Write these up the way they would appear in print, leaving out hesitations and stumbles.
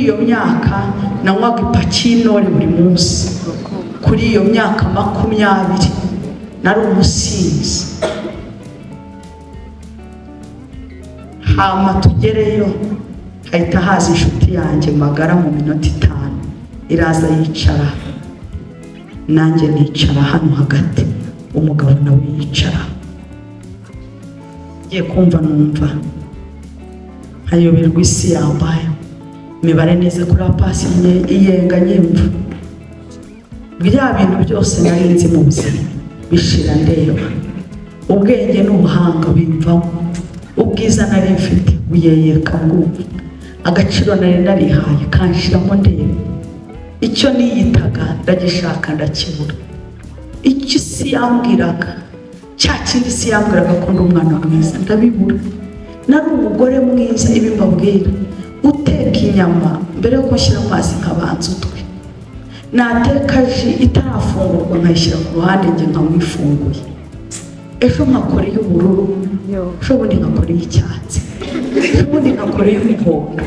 Kuri iyo myaka nanywaga ipaki y'intore buri munsi. Kuri iyo myaka 20 nari umusinzi. Hama tugereyo hahita haza inshuti yanjye magara mu minota 5, iraza yicara, nanjye nicara hano hagati, umugabo nawe yicara. Ngiye kumva numva nkayoberwa isi yambaye imibare neza kuri apasi iyenga nyimva. Bya bintu byose nari nzi mu buzima bishira ndeba, ubwenge n'ubuhanga bimvamo, ubwiza nari mfite buyeyeka ngumva, agaciro nari narihaye kanshiramo ndeba, icyo niyitaga ndagishaka ndakibura, icyo isi yambwiraga cya kindi isi yambwiraga ko ndi umwana mwiza ndabibura. Nari umugore mwiza, ibi mbabwira, uteka inyama mbere yo gushyira amazi nkabanza utwe, nateka ji itarafungurwa nkayishyira ku ruhande njye nkamwifunguye, ejo nkakora iy'ubururu, ejo bundi nkakora iy'icyatsi, ejo bundi nkakora iy'umuhondo,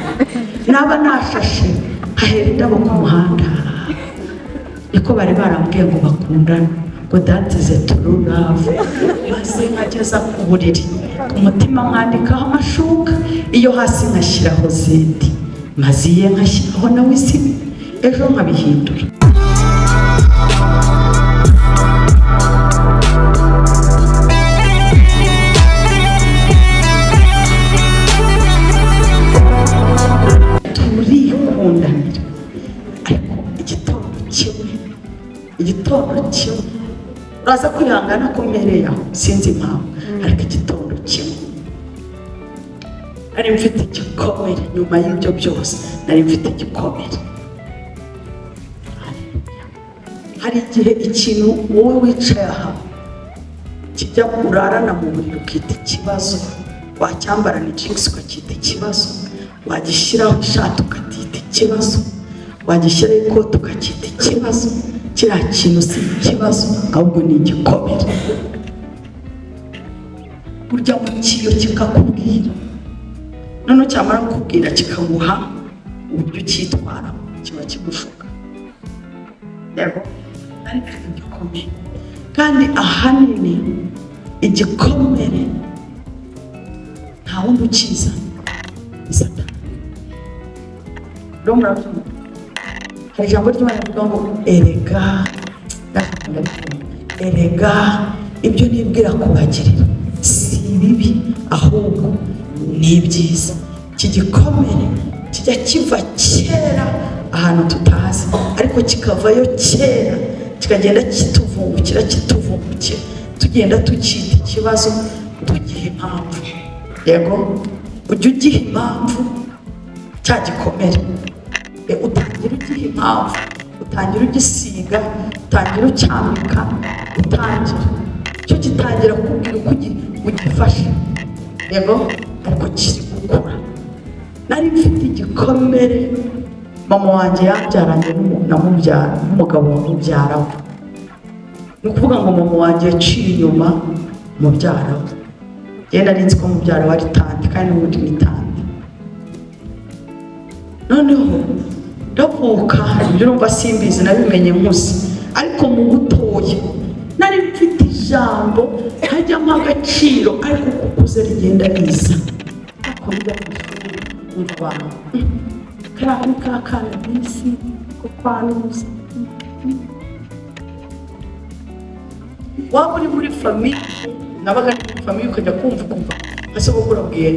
naba nashashe nkahera indabo ku muhanda. Niko bari barambwiye ngo bakundane, ngo that is a true love. Maze nkageza ku buriri, ku mutima nkandikaho amashuka, iyo hasi nkashyiraho zindi, maze iye nkashyiraho nawe isibe, ejo nkabihindura. Turikundanira, ariko igitondo kimwe uraza kwihangana ko mpereye aho, sinzi impamvu, ariko igitondo kimwe nari mfite igikomere. Nyuma y'ibyo byose nari mfite igikomere. Hari igihe ikintu wowe wicaye aha kijya urarana mu buriri ukita ikibazo, wacyambarana ijingisi ukacyita ikibazo, wagishyiraho ishati ukacyita ikibazo, wagishyiraho ikoti ukacyita ikibazo. Kiriya kintu si ikibazo, ahubwo ni igikomere. Burya mu kiyo kikakubwira, noneho cyamara kukubwira kikaguha uburyo ucyitwaramo, kiba kigushuka. Yego, nari mfite igikomere, kandi ahanini igikomere nta wundi ukiza, ni Satani. Rero murabyumva, hari ijambo ry'Imana rivuga ngo erega, erega ibyo nibwira kubagirira si ibibi, ahubwo ni ibyiza. Iki gikomere kijya kiva kera ahantu tutazi, ariko kikavayo kera, kikagenda kituvungukira, kituvungukira, tugenda tukita ikibazo, tugiha impamvu. Yego, ujya ugiha impamvu cya gikomere, utangira ugiha impamvu, utangira ugisiga, utangira ucyambika, utangira cyo gitangira kukubwira uko ugifashe. Yego, ariko kiri gukura. Nari mfite igikomere, mama wanjye yabyaranye na mubyara n'umugabo wa mubyara we. Ni ukuvuga ngo mama wanjye yaciye inyuma mubyara we. Njyewe nari nzi ko mubyara we ari tante, kandi n'ubundi ni tante. Noneho ndavuka, ibyo urumva simbizi, nabimenye nkuze, ariko mu butoya nari mfite ijambo ntajyamo agaciro, ariko uko ukuze rigenda riza. Ariko njya ku ishuri numva abantu, kariya ni ka kana bisi ko kwa Nuza. Waba uri muri famille, nabaga ndi muri famille, ukajya kumva ukumva nka sogokuru abwiye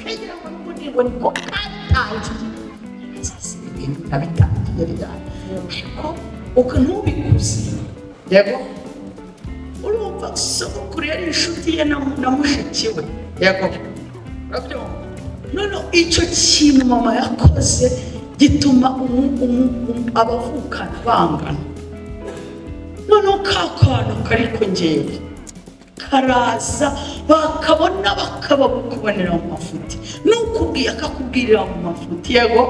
kagira ngo n'ubundi ngo niko katangiye. Sasa ibi bintu nabitangiye ryari? Ariko uko ntubikuze. Yego, urumva sogokuru yari inshuti ye na mushiki we. Yego, urabyumva. Noneho icyo kintu mama yakoze gituma abavukana bangana. Noneho ka kantu kari ngewe karaza, bakabona bakabakubonera mu mafuti, n'ukubwiye akakubwirira mu mafuti. Yego,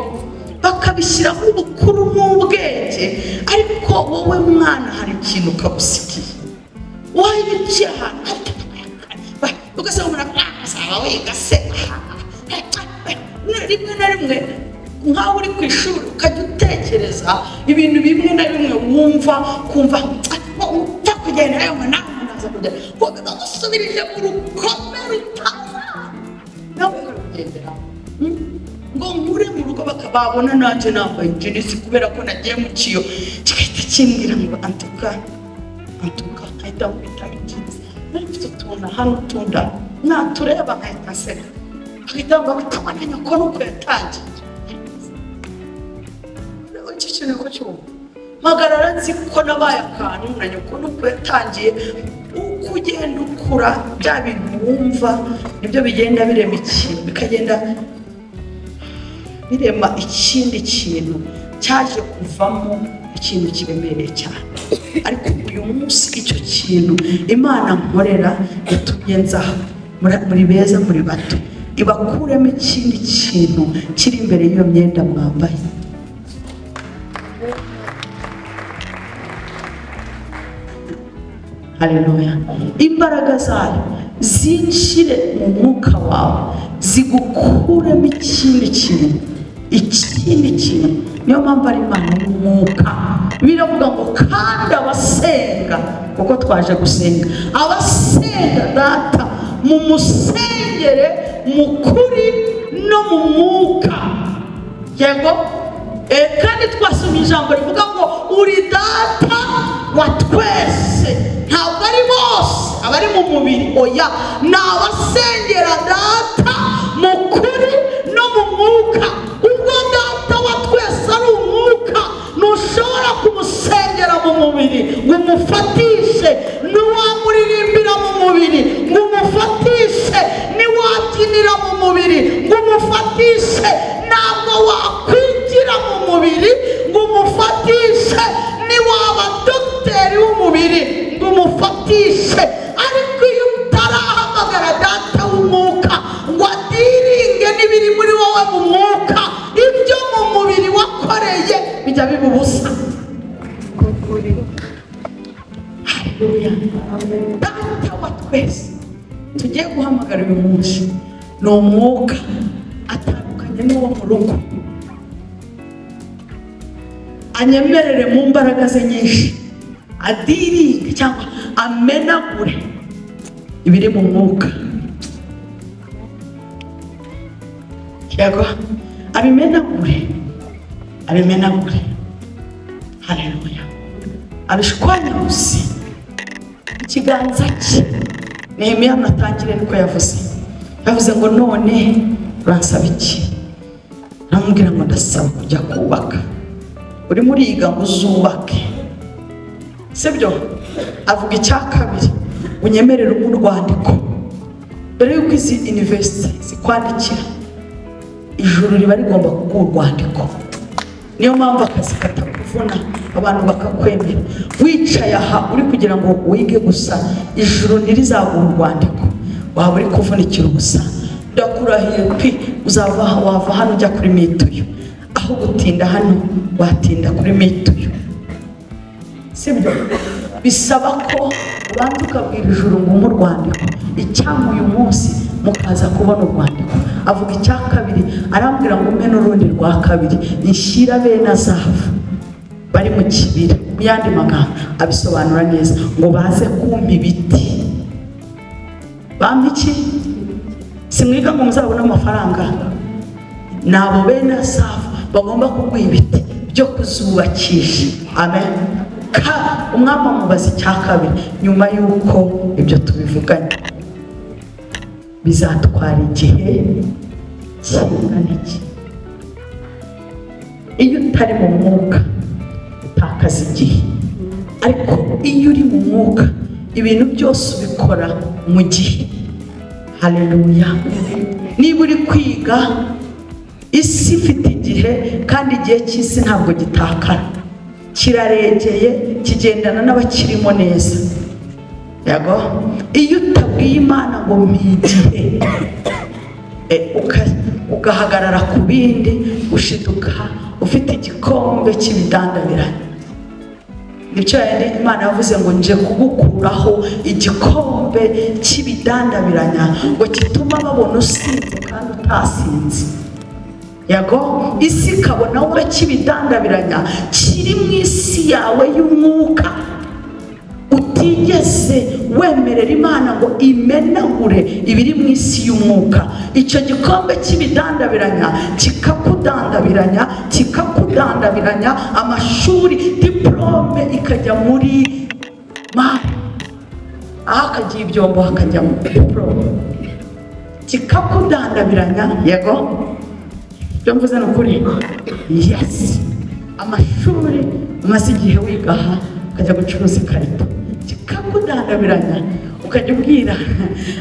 bakabishyiramo ubukuru n'ubwenge, ariko wowe mwana hari ikintu kagusigiye. Waba uciye ahantu ugasanga umuntu azaba wiga se, rimwe na rimwe Nkaho uri ku ishuri, ukajya utekereza ibintu bimwe na bimwe, wumva kumva upfa kugenda yewe, nawe naza kugenda bagusubirije mu rukomere utaza nawe ukarugendera. Ngo nkure mu rugo bakababona nanjye nambaye jeans, kubera ko nagiye mu kiyo, kigahita kimbwira ngo antuka antuka, nkahita nkubita jeans. Nari mfite utuntu hano tunda, natureba nkahita nseka, nkahita ngo utabona nyoko nuko yatangiye. Iki kintu ko cyumva mpagarara, nzi ko nabaye akantu na nyoko nuko yatangiye. Uko ugenda ukura, bya bintu wumva nibyo bigenda birema ikintu, bikagenda birema ikindi kintu cyaje kuvamo ikintu kiremereye cyane. Ariko uyu munsi icyo kintu Imana nkorera yatumye nzaha muri beza, muri bato, ibakuremo ikindi kintu kiri imbere y'iyo myenda mwambaye. Haleluya! Imbaraga zayo zinjire mu mwuka wawe, zigukuremo ikindi kintu, ikindi kintu. Niyo mpamvu ari Imana y'umwuka. Biravuga ngo kandi abasenga, kuko twaje gusenga, abasenga Data mumusengere mu kuri no mu mwuka. Yego. Kandi twasomye ijambo rivuga ngo uri Data wa twese. Ntabwo ari bose abari mu mubiri, oya, ni abasengera Data mu kuri no mu mwuka. Ubwo Data wa twese ari umwuka, ntushobora kumusengera mu mubiri ngo umufatishe, ntiwamuririmbira mu mubiri ngo umufatishe, ntiwabyinira mu mubiri ngo umufatishe, ntabwo wakwigira mu mubiri ngo umufatishe, ntiwaba dogiteri w'umubiri ngo umufatishe. Ariko iyo utarahamagara Data w'umwuka ngo adiringe n'ibiri muri wowe mu mwuka, ibyo mu mubiri wakoreye bijya biba ubusa. Haleluya! Data wa twese tugiye guhamagara uyu munsi ni umwuka, atandukanye n'uwo mu rugo. Anyemerere mu mbaraga ze nyinshi adiringe cyangwa amenagure ibiri mu mwuka. Yego, abimenagure, abimenagure. Haleluya! Abishwanyaguze ikiganza cye. Nehemiya natangire niko yavuze. Yavuze ngo none uransaba iki? Aramubwira ngo ndasaba kujya kubaka. Urimo uriga ngo uzubake, sibyo? Avuga icya kabiri, unyemerere umuhe urwandiko. Mbere y'uko izi university zikwandikira, ijuru riba rigomba kuguha urwandiko. Niyo mpamvu akazi katakuvuna, abantu bakakwemera. Wicaye aha uri kugira ngo wige gusa, ijuru ntirizaguha urwandiko, waba uri kuvunikira ubusa. Ndakurahiye pi, uzava wava hano ujya kuri mituyu. Aho gutinda hano watinda kuri mituyu, sibyo? Bisaba ko ubanza ukabwira ijuru ngo umpe urwandiko. Icyampa uyu munsi mukaza kubona urwandiko. Avuga icya kabiri, arambwira ngo umpe n'urundi rwa kabiri, inshyira bene Asafu bari mu kibira. Mu yandi magambo abisobanura neza ngo baze kumpa ibiti. Bampa iki? Simwiga ngo muzabone amafaranga? Ni abo bene Asafu bagomba kuguha ibiti byo kuzubakisha. Amen. Ka umwami amubaza icya kabiri, nyuma y'uko ibyo tubivuganye, bizatwara igihe kingana iki? Iyo utari mu mwuka utakaza igihe, ariko iyo uri mu mwuka ibintu byose ubikora mu gihe. Haleluya! Niba uri kwiga, isi ifite igihe, kandi igihe cy'isi ntabwo gitakara, kiraregeye, kigendana n'abakirimo neza. Yego, iyo utabwiye Imana ngo mpa igihe, ugahagarara ku bindi, ushiduka ufite igikombe cy'ibidandabirane. Nicyo yindi Imana yavuze ngo nje kugukuraho igikombe cy'ibidandabiranya, ngo gituma babona usinze kandi utasinze. Yego, isi ikabona wowe kibidandabiranya kiri mu isi yawe y'umwuka, utigeze wemerera Imana ngo imenagure ibiri mu isi y'umwuka. Icyo gikombe cy'ibidandabiranya kikakudandabiranya, kikakudandabiranya, amashuri, diplome ikajya muri mari, aho akagiye ibyombo hakajya diplome, kikakudandabiranya. Yego, ibyo mvuze ni ukuri. Yes, amashuri umaze igihe wiga aha ukajya gucuruza ikarito, kikakudandabiranya, ukajya ubwira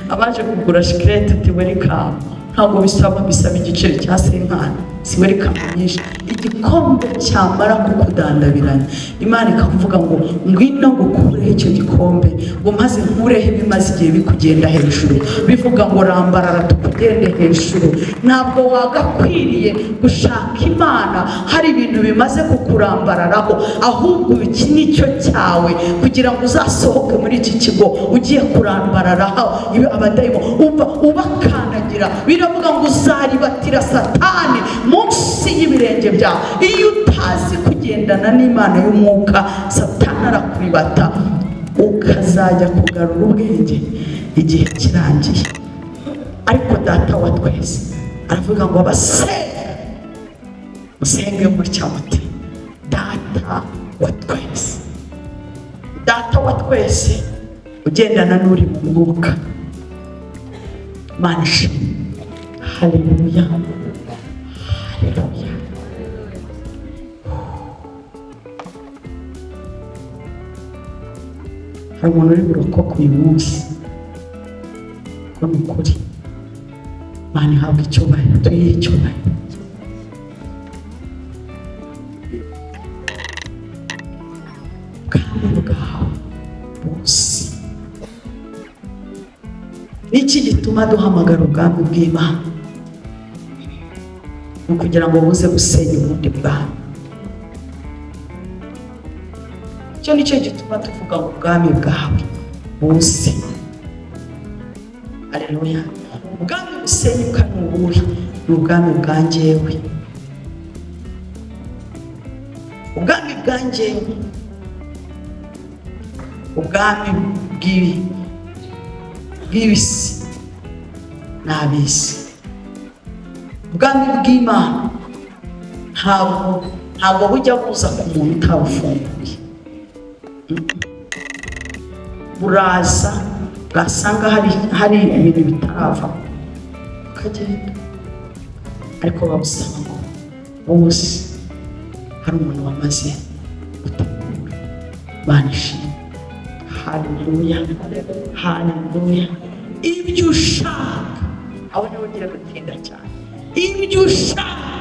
abaje kugura shikarete uti "Welcome", ntabwo bisaba igiceri cya senkani, si welcome nyinshi. Igikombe cyamara kukudandabiranya, Imana ikakuvuga ngo "Ngwino ngukureho icyo gikombe", ngo maze nkureho ibimaze igihe bikugenda hejuru, bivuga ngo "Rambarara tukugende hejuru". Ntabwo wagakwiriye gushaka Imana hari ibintu bimaze kukurambararaho, ahubwo iki ni cyo cyawe kugira ngo uzasohoke muri iki kigo ugiye kurambararaho abadayimo umva ubakandagira. Biravuga ngo uzaribatira Satani munsi y'ibirenge byawe. Iyo utazi kugendana n'Imana y'umwuka, Satani arakuribata, ukazajya kugarura ubwenge igihe kirangiye. Ariko Data wa twese aravuga ngo abasenga musenge mutya muti: "Data wa twese". Data wa twese ugendana n'uri mu mwuka. Imana ishimwe. Haleluya, haleluya. Hari umuntu uri burokoke uyu munsi, ko ni ukuri. Imana ihabwa icyubahiro, tuyihe icyubahiro. Ubwami bwawe bose. Niki gituma duhamagara ubwami bw'Imana? Ni ukugira ngo buze gusenya ubundi bwami. Icyo ni cyo gituma tuvuga ngo ubwami bwawe buze. Aleluya. Ubwami busenyuka ni ubuhe? Ni ubwami bwa njyewe, ubwami bwa njyewe, ubwami bw'ibisi n'ab'isi. Ubwami bw'Imana ntabwo bujya buza ku muntu utabufunguye. Buraza bwasanga hari ibintu bitarava, bukagenda. Ariko babusaba ngo bose hari umuntu wamaze gutegura. Imana ishimwe. Haleluya, haleluya. Ibyo ushaka, aho niho ugiye gutinda cyane, ibyo ushaka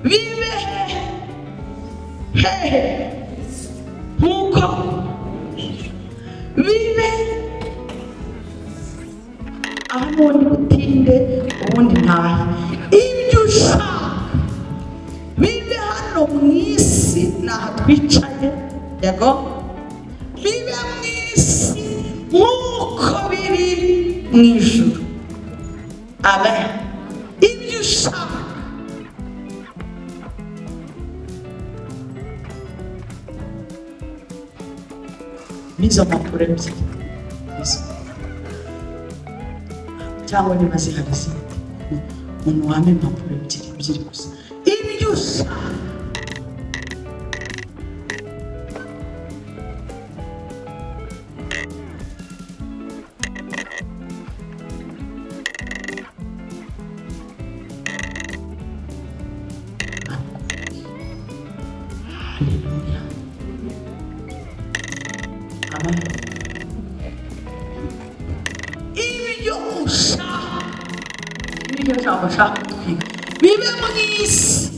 bibe hehe? Nk'uko bibe aho n'ubundi butinde, ubundi ntahe. Ibyo ushaka bibe hano mu isi, ni aha twicaye. Yego, bibe mu isi nk'uko biri mu ijuru. Amen. Ibyo ushaka. N'izo mpapuro ebyiri, izo cyangwa niba zihari zindi, umuntu wampa impapuro ebyiri, ebyiri gusa. Ibyo ushaka. Haleluya. Amen. Ibyo ushaka, niryo jambo nshaka twiga. Bibe mu isi,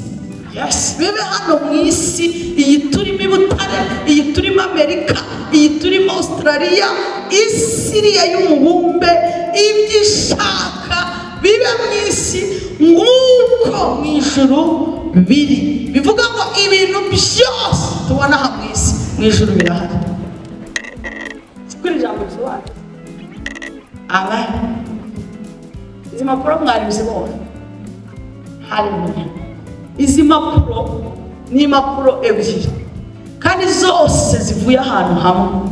yes, bibe hano mu isi, iyi turimo i Butare, iyi turimo Amerika, iyi turimo Australia, isi iriya y'umubumbe. Ibyo ishaka bibe mu isi nk'uko mu ijuru biri. Bivuga ngo ibintu byose tubona aha mu isi, mu ijuru birahari. Siko iri jambo risobanura? Amen. Izi mpapuro mwari muzibonye? Haleluya. Izi mpapuro ni impapuro ebyiri kandi zose zivuye ahantu hamwe.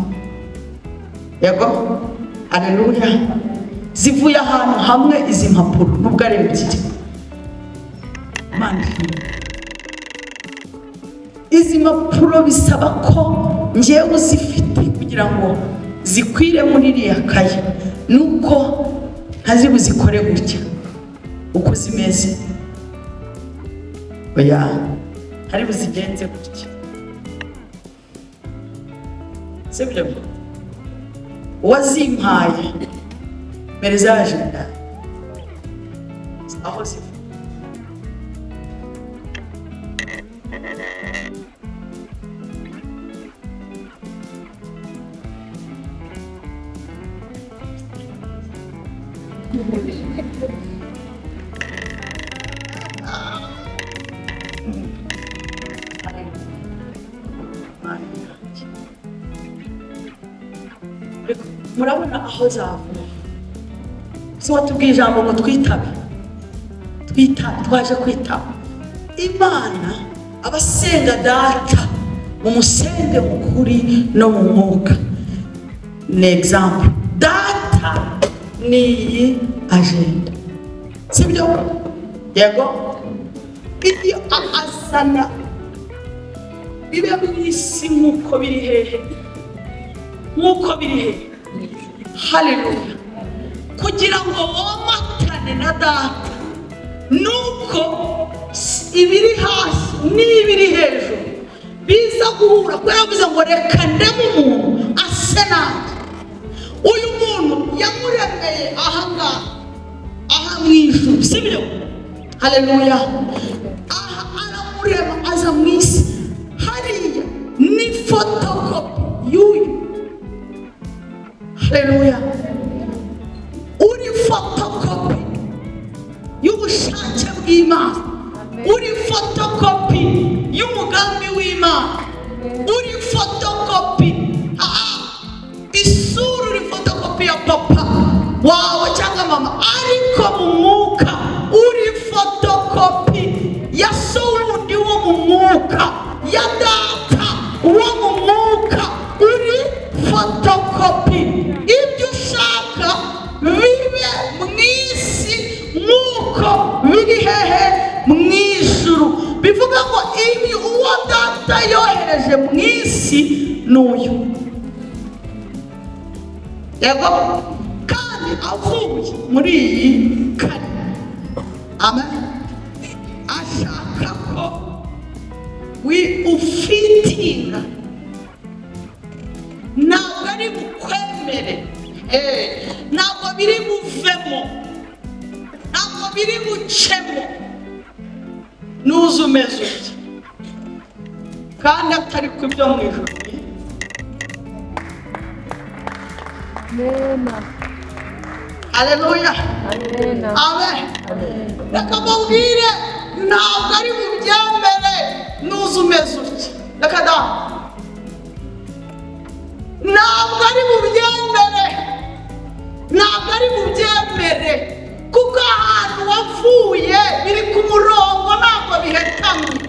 Yego, haleluya. Zivuye ahantu hamwe izi mpapuro, nubwo ari ebyiri. Imana ishimwe. Izi mpapuro bisaba ko ngewe uzifite kugira ngo zikwire muri iriya kaye, nuko ntazibuzikore gutya uko zimeze. Oya, hari buzigenze gutya, sibyo? Uwazimpaye mbere zaje aho ziva. Mana yanjye. Murabona aho zavuye? Si watubwiye ijambo ngo twitabe, twitabe, twaje kwitaba Imana. Abasenga Data mumusenge mu kuri no mu mwuka. Ni example, Data ni iyi agenda, sibyo? Yego, iyo azana bibe mu isi nk'uko biri hehe? Nk'uko biri hehe? Haleluya. Kugira ngo womatane na Data, nuko ibiri hasi n'ibiri hejuru biza guhura, kubera yavuze ngo reka ndeme umuntu ase nanjye. Uyu muntu yamuremeye ahangaha, aha mu ijuru, sibyo? Haleluya. Aha aramurema, aza mu isi. Hariya ni fotokopi y'uyu. Haleluya. Uri fotokopi y'ubushake bw'Imana, uri fotokopi y'umugambi w'Imana, uri fotokopi. Isura uri fotokopi ya papa wawe cyangwa mama, ariko mu mwuka uri fotokopi ya so wundi wo mu mwuka, ya Data wo mu mwuka. Uri fotokopi. Ibyo ushaka bibe mu isi nk'uko biri hehe? Mu ijuru. Bivuga ngo ibi uwo Data yohereje mu isi ni uyu. Yego, kandi avuye muri iyi kare, amen, ashaka ko wi ufitinga. Ntabwo ari bukwemere, ntabwo biri buvemo, ntabwo biri bucemo nuza umeze utya kandi atari ku byo mu ijuru. Haleluya. Amen. Reka mubwire, ntabwo ari bubyemere nuza umeze utya. Reka da, ntabwo ari bubyemere, ntabwo ari bubyemere, kuko ahantu wavuye biri ku murongo, ntabwo bihetamye.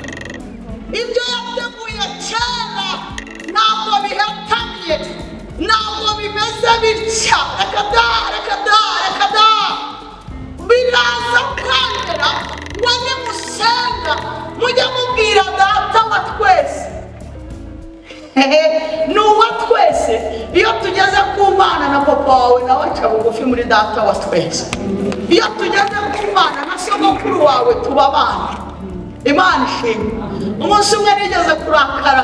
Ibyo yateguye kera ntabwo bihetamye, ntabwo bimeze bitya. Reka da, reka da, reka da. Biraza kwemera ngo nimusenga mujye mubwira Data wa twese. Ni uwa twese. Iyo tugeze ku Mana na papa wawe, nawe aca bugufi muri Data wa twese. Iyo tugeze ku Mana na sogokuru wawe, tuba abana. Imana ishimwe. Umunsi umwe nigeze kurakara,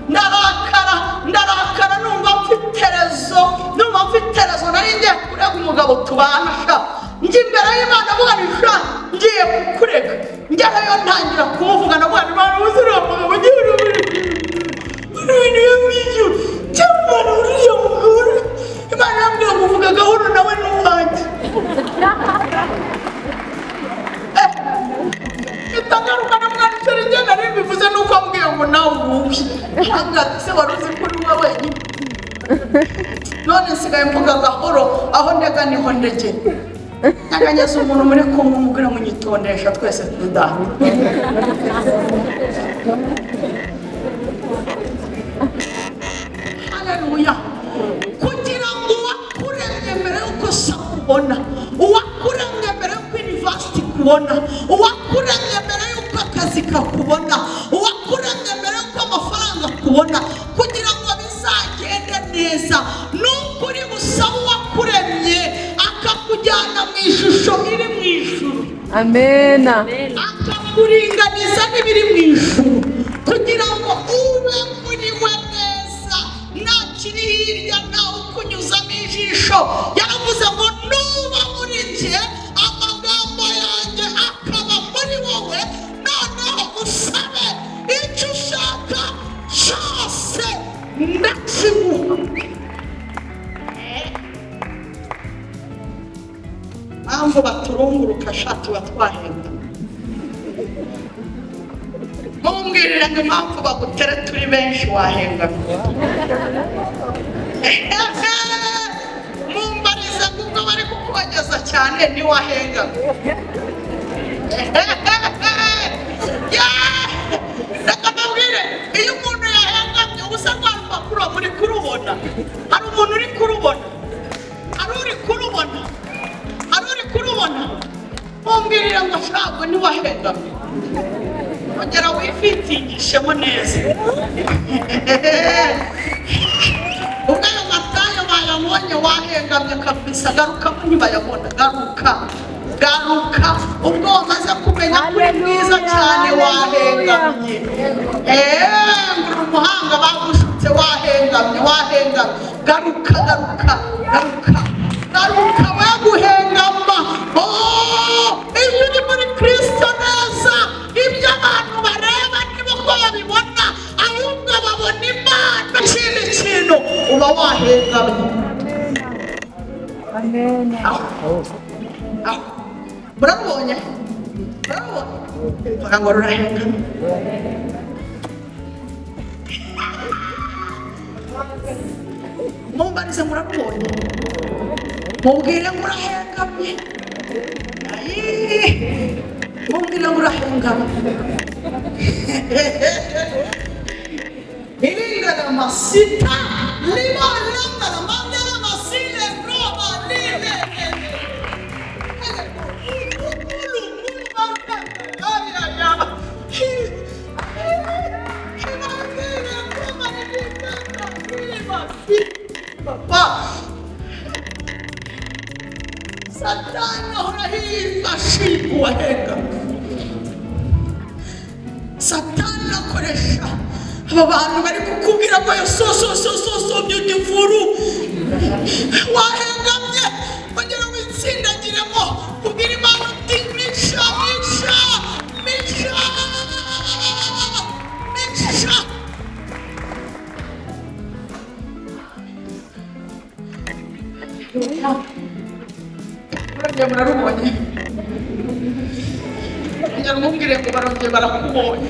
ndarakara, ndarakara, numva mfite raison, numva mfite raison. Nari ngiye kurega umugabo tubana sha. Njya imbere y'Imana avuga nti sha, ngiye kukurega. Njyayo ntangira kumuvuga, navuga nti Imana, uriya mugabo ugiye cyangwa uriya mugabo. Imana yambwiye ngo uvuga gahoro, nawe n'uwanjye. Itagaruka na mwana ishyari njye nari mbivuze nuko ambwiye ngo nawe uwuhe. Ambwira ati se wari uzi ko uri we wenyine? None nsigaye mvuga gahoro, aho ndega niho ndegera. Nyeganyeza umuntu muri kumwe, umubwira ngo unyitondesha twese tudaha. Haleluya. Kugira ngo uwakuremye mbere y'uko sakubona, uwakuremye mbere y'uko university kubona, uwakuremye mbere y'uko akazi kakubona, uwakuremye mbere y'uko amafaranga kubona, kugira ngo bizagende neza, nukuri busaba uwakuremye akakujyana mu ishusho iri mu ijuru. Amena. Akakuringaniza n'ibiri mu ijuru, kugira ngo ube muri we neza, nta kiri hirya, ntawe ukunyuzamo ijisho. Yaravuze ngo nuba muri njye, amagambo yanjye akaba muri wowe, noneho usabe icyo ushaka cyose ndakiguha. Mpamvu baturunguruka sha, tuba twahenda. Mumbwirire ngo impamvu bagutere turi benshi, wahengamye. Mumbarize ngo ubwo bari kukubageza cyane ntiwahengamye. Reka mbabwire, iyo umuntu yahengamye, ubusa rwa rupapuro muri kurubona. Hari umuntu uri kurubona? Hari uri kurubona? Hari uri kurubona? Mumbwirire ngo ntabwo ntiwahengamye. Ongera wifitingishemo neza. Ubwo ayo matayo bayabonye, wahengamye kabisa. Garukamo, ntibayabona. Garuka, garuka. Ubwo wamaze kumenya ko uri mwiza cyane, wahengamye. Eee, ngo uri umuhanga, bagushutse, wahengamye, wahengamye. Garuka, garuka, garuka, garuka, we guhengama. Oh, iyo uri muri Kristo neza, ibyo abantu bareba nibo ko babibona, ahubwo babona Imana. Ikindi kintu, uba wahengamye. Amena. Aho aho, murarubonye? Murarubonye? Vuga ngo rurahengamye. Mumbarize, murarubonye? Mubwire ngo urahengamye. Ayi, mubwire ngo urahengamye. Iringana masita liba langana mandela masile roba lile. Papa, Satani ahora yifashe uwahengamye. Satani akoresha aba bantu bari kukubwira ngo so so so so so beautiful, wahengamye. Kugira ngo witsindagiremo, kubwira Imana uti misha, misha, misha, misha. Murongeye murarubonye? Ongera umubwire ngo barongeye barakubonye.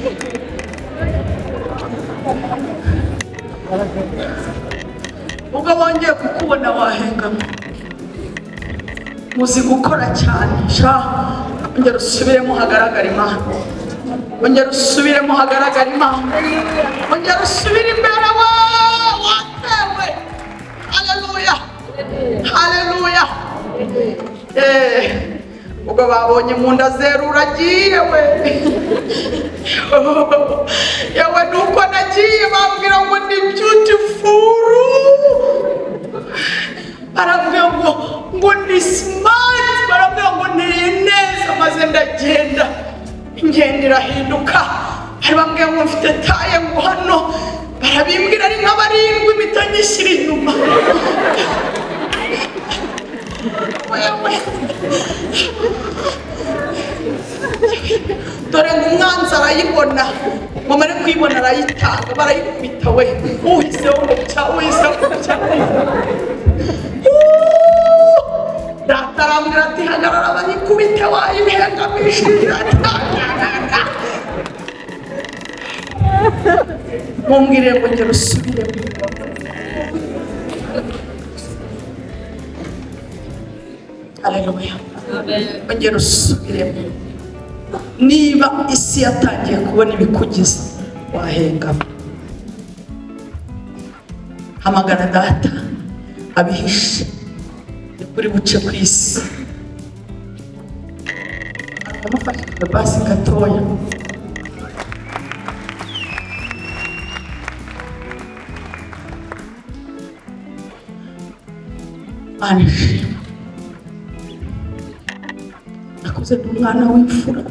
Ubwo bongeye kukubona, wahengamye. Muzi gukora cyane sha. Ongera usubiremo hagaragara Imana. Ongera usubiremo hagaragara Imana. Ongera usubire imbere we, watewe. Haleluya, haleluya. Ubwo babonye mu nda zeru, uragiye we. Yewe, nuko nagiye bambwira ngo ni beautiful, barambwira ngo ni smart, barambwira ngo nteye neza, maze ndagenda, ingendo irahinduka. Hari bambwira ngo mfite taille, ngo hano barabimbwira ari nka barindwi, impita nyishyira inyuma. Wewe, dore ngo umwanzi arayibona, ngo amare kuyibona arayitanga, barayikubita we. Uhiseho ngo cya, uhiseho ngo cya. Data arambwira ati hagarara bayikubite, wayihengamishije. Mumbwire ngo ngera usubiremo. Haleluya. Ongera usubiremo. Niba isi yatangiye kubona ibikugize, wahengama. Hamagara Data abihishe, ni kuri buce ku isi. Amufashije basi gatoya. Mana ishimwe, nakuze ndi umwana w'imfura.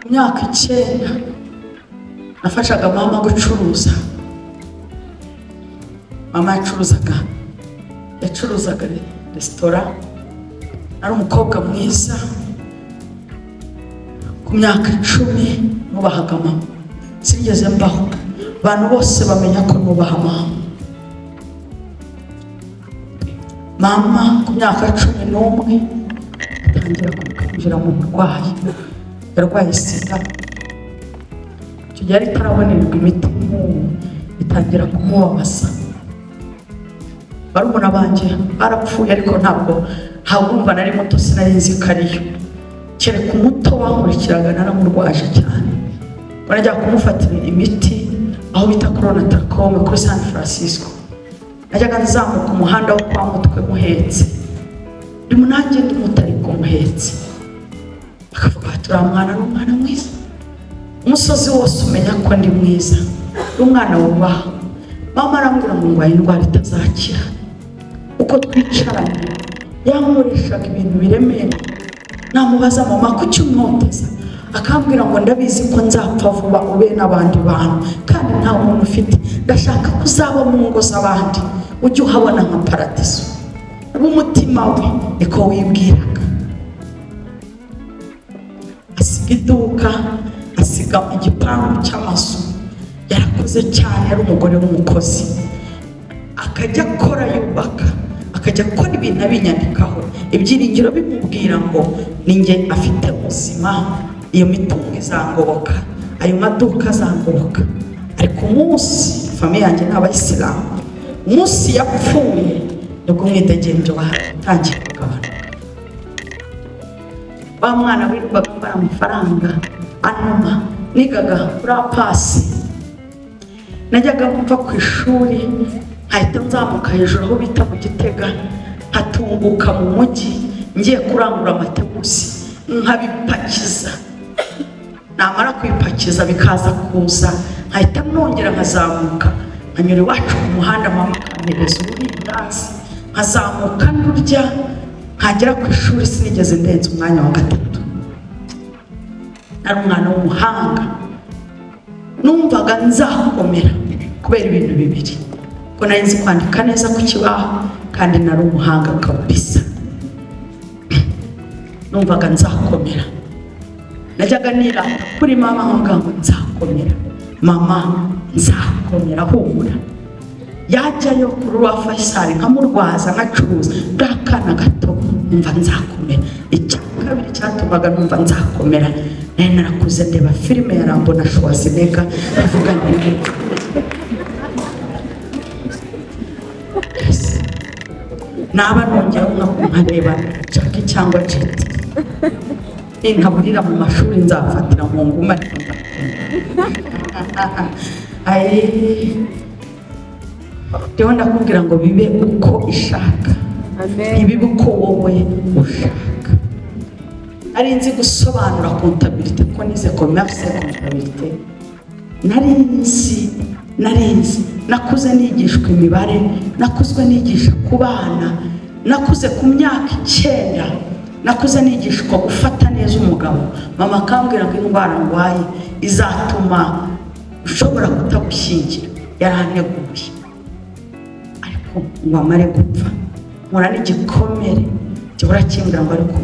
Mu myaka 9 nafashaga mama gucuruza. Mama yacuruzaga resitora. Ari umukobwa mwiza. Ku myaka 10 nubahaga mama, sinigeze mbaho abantu bose bamenya ko nubaha mama. Mama ku myaka 11 atangira kwinjira mu burwayi, yarwaye sida. Icyo gihe yari itarabonerwa imiti, itangira kumubabaza. Barumuna banjye barapfuye, ariko ntabwo urumva nari muto, sinari nzi ko ariyo. Kereka umuto wankurikiraga naramurwaje cyane, barajya kumufatira imiti aho bita Corona Tracom kuri San Francisco. Najyaga nzamuka umuhanda wo kwa Mutwe muhetse, ndi munange ndi muto ariko muhetse. Bakavuga bati uriya mwana ni umwana mwiza. Umusozi wose umenya ko ndi mwiza, ndi umwana wubaha. Mama arambwira ngo ndwaye indwara itazakira. Uko twicaranye yankoreshaga ibintu biremereye. Namubaza mama kuki umwoteza, akambwira ngo ndabizi ko nzapfa vuba ube n'abandi bantu, kandi nta muntu ufite, ndashaka ko uzaba mu ngo z'abandi, ujye uhabona nka paradiso. Umutima we niko wibwiraga. Asiga iduka, asiga igipangu cy'amazu. Yarakoze cyane, yari umugore w'umukozi, akajya akora yubaka, akajya akora ibintu abinyandikaho. Ibyiringiro bimubwira ngo ninjye afite ubuzima, iyo mitungo izangoboka, ayo maduka azangoboka. Ariko umunsi famiye yanjye ni abayisilamu, umunsi yapfuye nibwo umwidegemvyo watangiye kugabanuka. Wa mwana wirirwaga mbara amafaranga anuma, nigaga kuri apasi, najyaga mva ku ishuri nkahita nzamuka hejuru aho bita mu Gitega, nkatunguka mu mujyi ngiye kurangura amategusi, nkabipakiza. Namara kubipakiza bikaza kuza, nkahita nongera nkazamuka nkanyura iwacu ku muhanda, mama akampereza uburindazi, nkazamuka ndurya, nkagera ku ishuri. Sinigeze ndenza umwanya wa 3. Nari umwana w'umuhanga, numvaga nzakomera kubera ibintu bibiri: ko nari nzi kwandika neza ku kibaho, kandi nari umuhanga kabisa. Numvaga nzakomera. Najyaga nirata kuri mama nkavuga ngo nzakomera, mama nzakomera, humura. Yajyayo kuri rwa Faisal nkamurwaza, nkacuruza bw'akana gato, numva nzakomera. Icya kabiri cyatumaga numva nzakomera, nari narakuze ndeba filime ya Rambo na Schwarzenegger, avuga nti naba nongeraho nkareba Jackie cyangwa Jet, nintaburira mu mashuri nzafatira mu nguma, ariko nzakomera. Rero ndakubwira ngo bibe uko ishaka, ntibibe uko wowe ushaka. Nari nzi gusobanura comptabilité, ko nize commerce comptabilité. Nari nzi, nakuze nigishwa imibare, nakuzwe nigisha ku bana, nakuze ku myaka 9, nakuze nigishwa gufata neza umugabo. Mama akambwira ngo indwara ndwaye izatuma ushobora kutagushyingira, yaranteguye. Ariko ngo amare gupfa nkora n'igikomere gihora kimbwira ngo ariko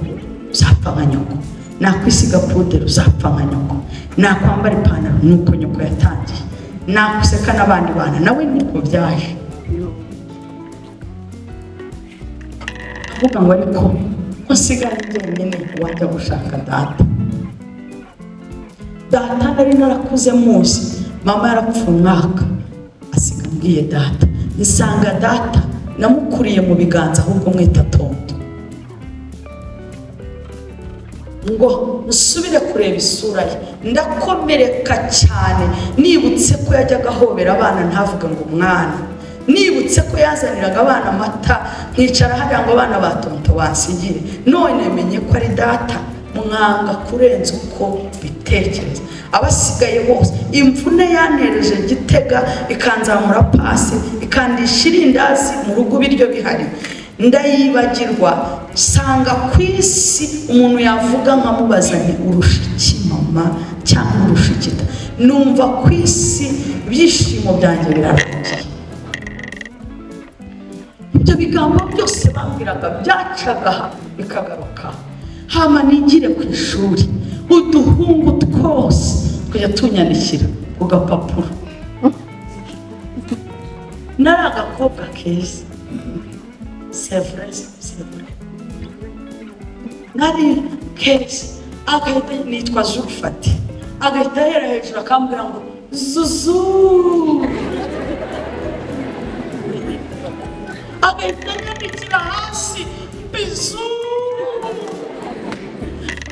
uzapfa nka nyoko, nakwisiga puderi uzapfa nka nyoko, nakwambara ipantaro nuko nyoko yatangiye, nakuseka n'abandi bana nawe niko byaje. Avuga ngo ariko ko nsigaye njyenyine, wajya gushaka data. Data nari narakuze muzi, mama yarapfuye umwaka asiga ambwiye data. Nsanga data namukuriye mu biganza, ahubwo mwita tonto. Ngo nsubire kureba isura ye, ndakomereka cyane. Nibutse ko yajyaga ahobera abana ntavuga ngo umwana, nibutse ko yazaniraga abana amata nkicara hariya ngo abana ba tonto bansigire. None menye ko ari data, mwanga kurenza uko bitekereza. Abasigaye bose, imvune yantereje Gitega, ikanzamura pasi, ikandisha irindazi mu rugo ibiryo bihari, ndayibagirwa. Nsanga ku isi umuntu yavuga nkamubaza nti: "Urusha iki mama?" cyangwa "Urusha iki?" Numva ku isi ibyishimo byanjye birarangiye. Ibyo bigambo byose bambwiraga byacaga aha bikagaruka. Hama nigire ku ishuri, uduhungu twose kujya tunyandikira ku gapapuro. Nari agakobwa keza, c'est vrai, c'est vrai, nari keza. Agahita nitwa Zulfati, agahita ahera hejuru akambwira ngo "Zuzu", agahita anyandikira hasi "Bisou",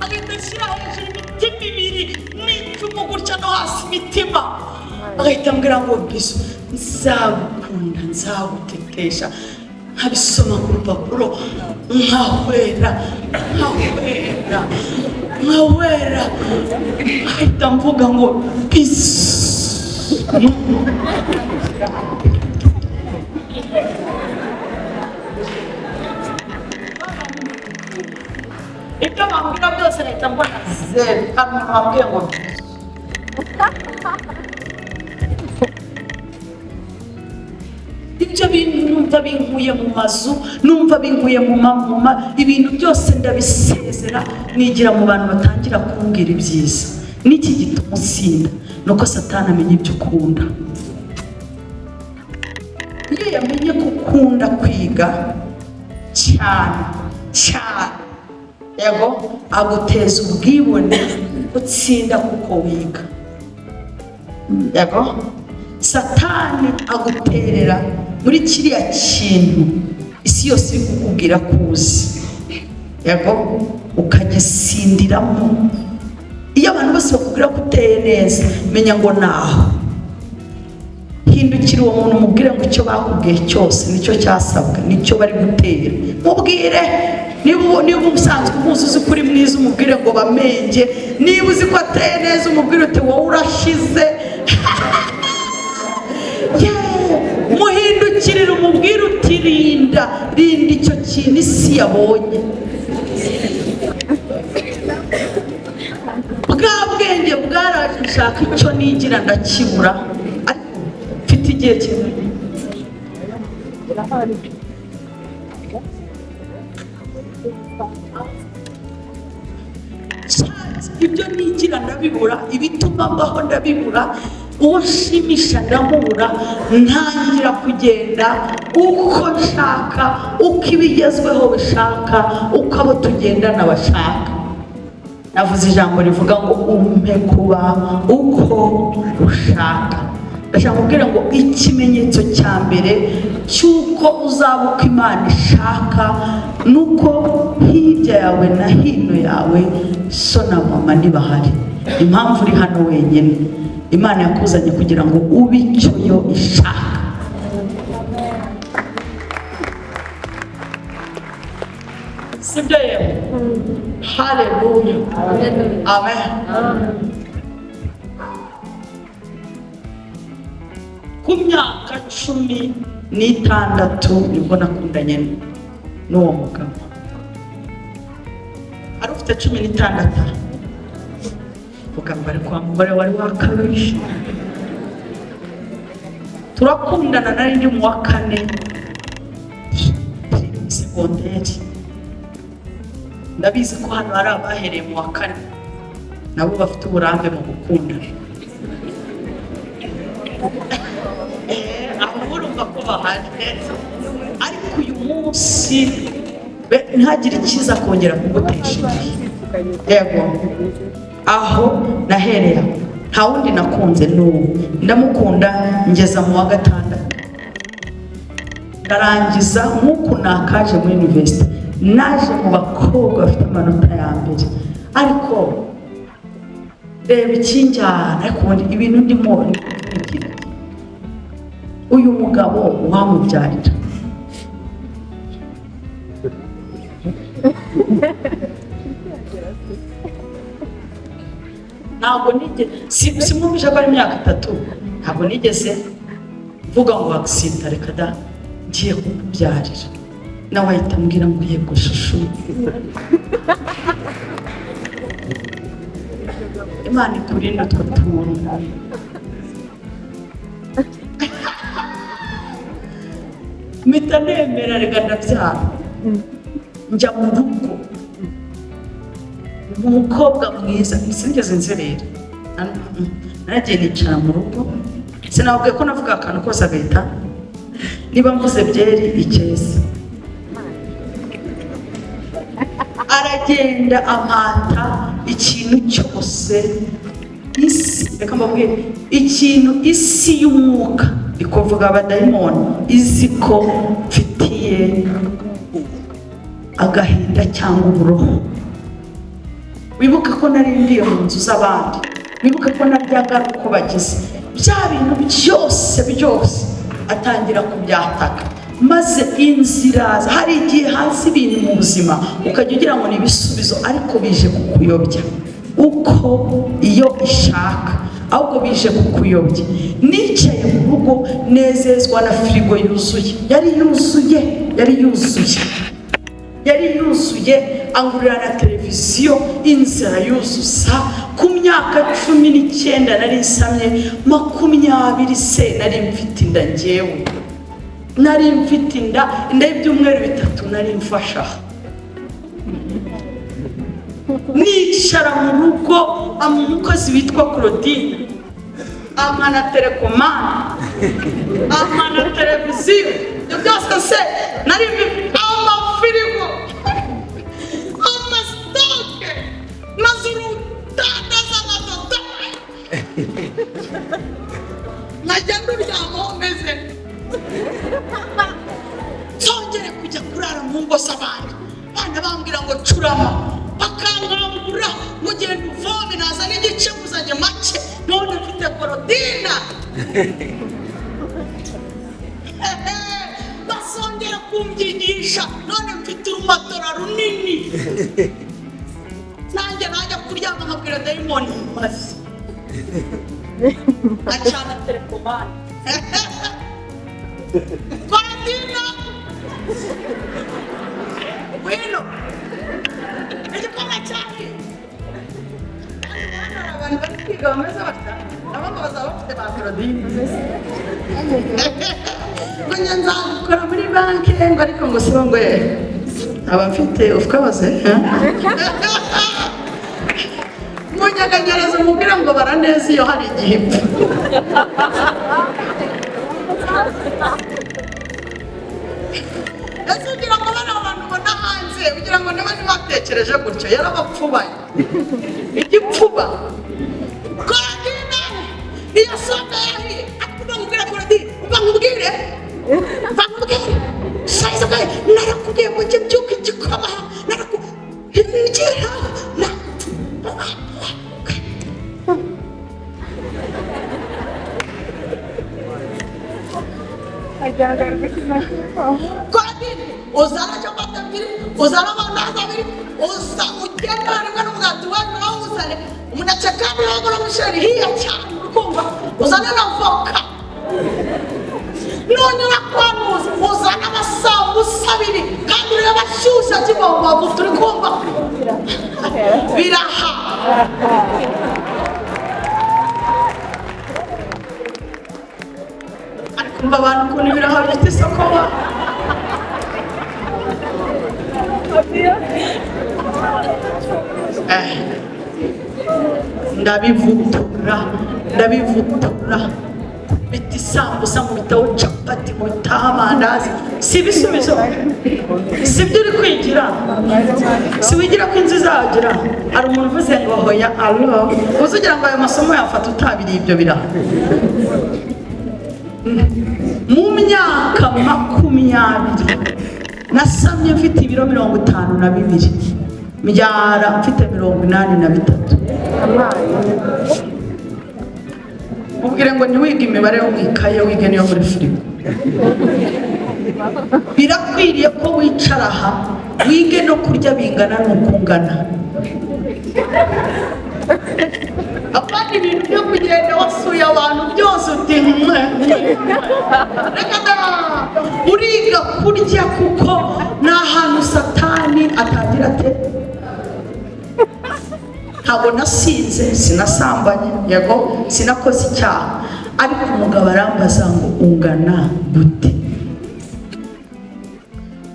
agahita ashyira hejuru imitima ibiri n'icumu gutya, no hasi imitima, agahita ambwira ngo "Bisou, nzagukunda, nzagutetesha". Nkabisoma ku rupapuro nkahwera, nkahwera, nkahwera, nkahita mvuga ngo "Bisou". Ibyo bambwira byose ngahita mbona zeru. Hari umuntu wambwiye ngo "Bisou". Ibyo bintu numva binkuye mu mazu, numva binkuye mu mamuma, ibintu byose ndabisezera, nigira mu bantu batangira kumbwira ibyiza. N'iki gituma utsinda ni uko Satani amenya ibyo ukunda. Iyo yamenye ko ukunda kwiga cyane cyane, yego, aguteza ubwibone, utsinda kuko wiga. Yego, Satani aguterera muri kiriya kintu isi yose iri kukubwira ko uzi, yego, ukagisindiramo. Iyo abantu bose bakubwira ko uteye neza, menya ngo naho hindukira uwo muntu, umubwire ngo icyo bakubwiye cyose nicyo cyasabwa, nicyo bari gutera. Mubwire, niba usanzwe umuzi, uzi ko uri mwiza, umubwire ngo bamenge. Niba uzi ko ateye neza, umubwire uti: "Wowe urashize." Yeah! Muhindukirire umubwire uti: "Rinda, rinda icyo kintu isi yabonye." Bwa bwenge bwaraje, nshaka icyo nigira ndakibura, ariko mfite igihe kinini. Ibyo nigira ndabibura, ibituma mbaho ndabibura, uwo nshimisha ndamubura. Ntangira kugenda uko nshaka, uko ibigezweho bishaka, uko abo tugendana bashaka. Navuze ijambo rivuga ngo "Umpe kuba uko ushaka". Ndashaka kubwira ngo ikimenyetso cya mbere cy'uko uzaba uko Imana ishaka ni uko hirya yawe na hino yawe so na mama ntibahari. Impamvu uri hano wenyine, Imana yakuzanye kugira ngo ube icyo yo ishaka. Sibyo yewe? Haleluya, amen. Ku myaka 16 nibwo nakundanye n'uwo mugabo. Ari ufite 16, vuga ngo ari kwa mugore wari wakabije. Turakundana, nari ndi mu wa kane segonderi. Ndabizi ko hano hari abahereye mu wa kane, nabo bafite uburambe mu gukundana. Aho urumva ko bahari, ariko uyu munsi ntihagire ikiza kongera kugutesha igihe. Yego, aho nahereye aho, nta wundi nakunze n'ubu. Ndamukunda ngeza mu wa gatandatu, ndarangiza. Nk'uku nakaje muri university, naje mu bakobwa bafite amanota ya mbere, Ariko reba ikinjyana, ariko ubundi ibintu ndimo ni iki? Uyu mugabo wamubyarira? Ntabwo nigeze, simwumvisha ko ari imyaka 3, ntabwo nigeze mvuga ngo accident, reka da, ngiye kukubyarira. Nawe ahita ambwira ngo yego chouchou. Imana ikurinde utwo tuntu. Mpita nemera, reka ndabyara, njya mu rugo. Umukobwa mwiza, sinigeze nzerera, naragiye nicara mu rugo. Sinababwiye ko navuga akantu kose agahita, niba mvuze byeri icyeza aragenda amata ikintu cyose isi. Reka mbabwire ikintu isi y'umwuka ikuvuga, abadayimoni izi ko mfitiye agahinda cyangwa uburoho. Wibuke ko nari ndiye mu nzu z'abandi, wibuke ko naryaga ari uko bagize bya bintu byose byose, atangira kubyataka maze inzira. Hari igihe haza ibintu mu buzima ukajya ugira ngo ni ibisubizo, ariko bije kukuyobya uko iyo ishaka, ahubwo bije kukuyobya. Nicaye mu rugo nezezwa na firigo yuzuye, yari yuzuye, yari yuzuye, yari yuzuye, angurira na televiziyo, inzira yuzuza. Ku myaka 19 nari nsamye, 20 se nari mfite inda. Njyewe nari mfite inda, inda y'ibyumweru 3 nari mfasha. Nicara mu rugo, umukozi witwa Claudine ampa na télécommande, ampa na televiziyo, ibyo byose se nari amafirigo, amastock, maze urudandaza amadodo, nkajya nduryamaho meze, nzongere kujya kurara mu ngo z'abandi. Bana bambwira ngo curama, bakankangura ngo genda uvome, nazana igice muzanye make, none mfite Korodina. Basongera kumbyigisha, none mfite urumatora runini. Nanjye najya kuryama nkabwira dayimoni maze acana télécommande. Korodina, ngwino, igikoma cyahiye. Hano hari abantu bari kwiga bameze batya, nabo ngo bazaba bafite ba Korodine, ngo njye nzabikora muri banki, ngo ariko ngo sibo, ngo aba mfite ufukabaze ngo nyeganyereza umubwira ngo baraneza iyo hari igihe ipfa. Ese ugira ngo bano bantu ubona hanze, ugira ngo niba ntibatekereje gutyo? Yarabapfubaye igipfuba. Korodine, iyo sombe yahiye, ariko nkubwire Korodine, umva nkubwire, umva nkubwire sayizi bwawe, narakubwiye ngo njye mbyuke igikoma, narakubwiye na Korodine, uzana capati ebyiri, uzana amandazi abiri, uza ugenda rimwe n'umugati we nawe uzane umuneke kandi nawe n'umusheri hiya cyane, ukumva uzane na voka, nonyura kwanuza uzane amasambusa abiri kandi urebe ashyushye akiva mu mavuta, uri kumva biraha. Ariko umva abantu ukuntu ibiraha bifite isoko wa. Ndabivutura, ndabivutura, bita isambusa, nkubitaho capati, nkubitaho amandazi. Si ibisubizo, si ibyo uri kwigira, si wigira ko inzu izagira. Hari umuntu uvuze ngo hoya, alo, uzi ugira ngo ayo masomo yafata utabiriye ibyo biraha? Mu myaka 20 nasamye mfite ibiro 52. Mbyara mfite 83. Mubwire ngo ntiwige imibare yo mu ikaye, wige niyo muri firigo. Birakwiriye ko wicara aha wige no kurya bingana n'uko ungana. Apana ibintu byo kugenda wasuye abantu byose uti mwe mwe. Reka da! Uriga kurya kuko ni ahantu Satani atagira ate. Ntabwo nasinze, sinasambanye, yego sinakoze icyaha, ariko umugabo arambaza ngo ungana gute?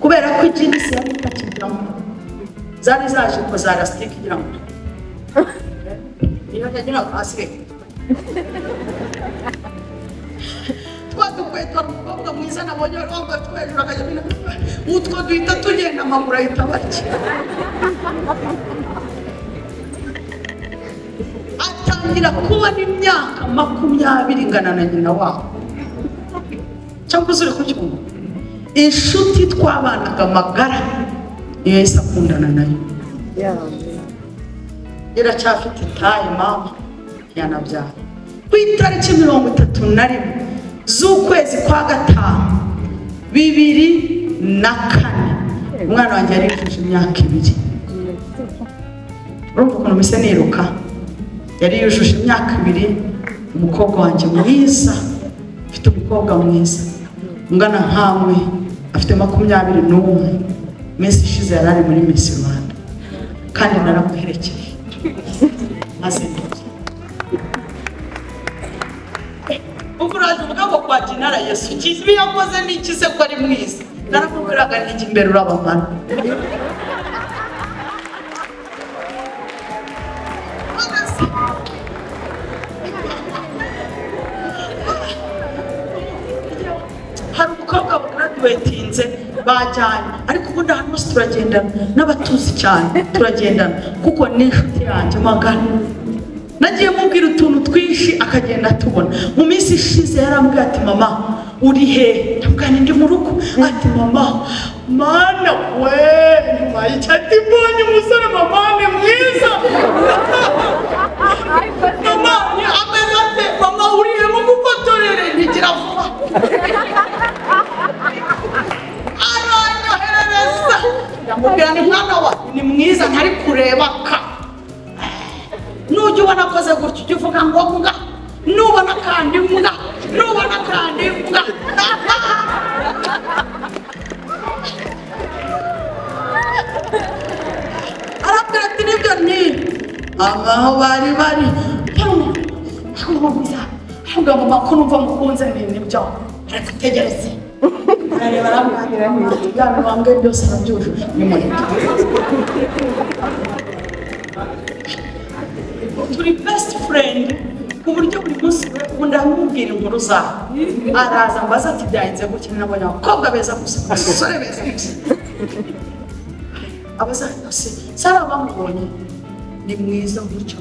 Kubera ko ijinisi yari itakijyamo, zari zaje ko za lasitike igira ngo niyo yagira hasi twa dukweto. Hari umukobwa mwiza nabonye wari wambaye utwo hejuru akajya bino utwo duhita tugenda, amaguru ahita barya, atangira kubona imyaka 20 ingana na nyina wabo. Cyangwa uzi uri kucyumva? Inshuti twabanaga amagara niyo yahise akundana nayo, iracyafite taye, mama ntiyanabyara. Ku itariki 31 z'ukwezi kwa gatanu 2004, umwana wanjye yari yujuje imyaka 2. Urumva ukuntu mpise niruka? Yari yujuje imyaka 2, umukobwa wanjye mwiza. Mfite umukobwa mwiza ungana nkamwe, afite 21. Iminsi ishize yari ari muri Miss Rwanda kandi naramuherekeje maze ndabye. Ubwo uraje uvuga ngo kwa Jinara Yesu ibi yakoze ni iki se ko ari mwiza? Naramubwiraga nti imbere urabamara. Hari umukobwa graduatinze bajyanye, ariko ubundi ahantu hose turagendana n'abatuzi cyane, turagendana kuko ni inshuti yanjye magana. Nagiye mubwira utuntu twinshi akagenda atubona. Mu minsi ishize yarambwiye ati mama uri he? Ndamubwira nti ndi mu rugo. Ati mama mana we, nyuma y'icyo ati mbonye umusore mama ni mwiza. Mama ni ameze ate? Mama uri he? Mugufotorere ntigira vuba. Aranyoherereza, ndamubwira ni mwana wa ni mwiza ntari kureba ka. Nujya ubona akoze gutyo ujya uvuga ngo mbwa, nubona kandi mbwa, nubona kandi mbwa. Arabwira ati nibyo ni aho bari bari arambwira ngo mama ko numva mukunze ni nibyo ariko tegereze. Arareba arambwira ati bya bambwe byose arabyujuje nimureke. Turi best friend ku buryo buri munsi ubu ndamubwira inkuru zawe. Araza mbaza ati byagenze gutya, nabonye abakobwa beza gusa, abasore beza gusa. Abaza ati Sara bamubonye ni mwiza gutya.